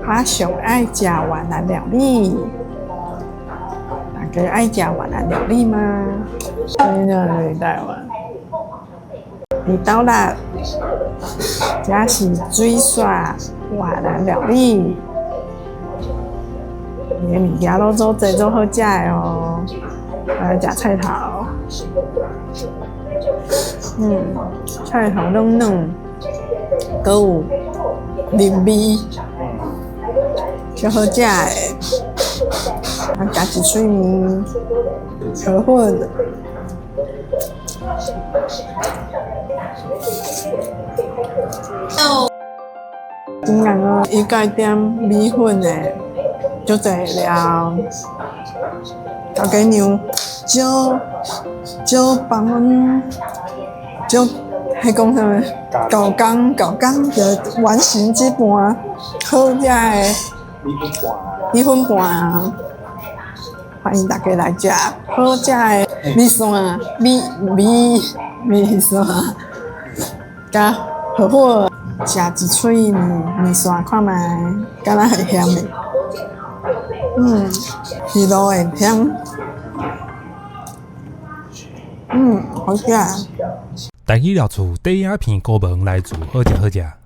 我上愛食越南料理，大家愛食越南料理嗎？在哪裡台灣？佇斗六，這是水煞越南料理，伊的物件攏做濟做好食的哦。來食菜頭，菜頭軟軟，閣有入味，超好食的。啊，咬一喙麵，河粉。真共哦，伊家點米粉的，足濟料，頭家娘少少幫阮，少彼講啥物？搞工搞工就完成這盤好食的米粉盤。歡迎大家來食好食的米線、米米米線，佮河粉。食一喙麵線看覓，敢若會鹹的。魚露會香。好食。台語寮厝短影片顧問來自好食好食。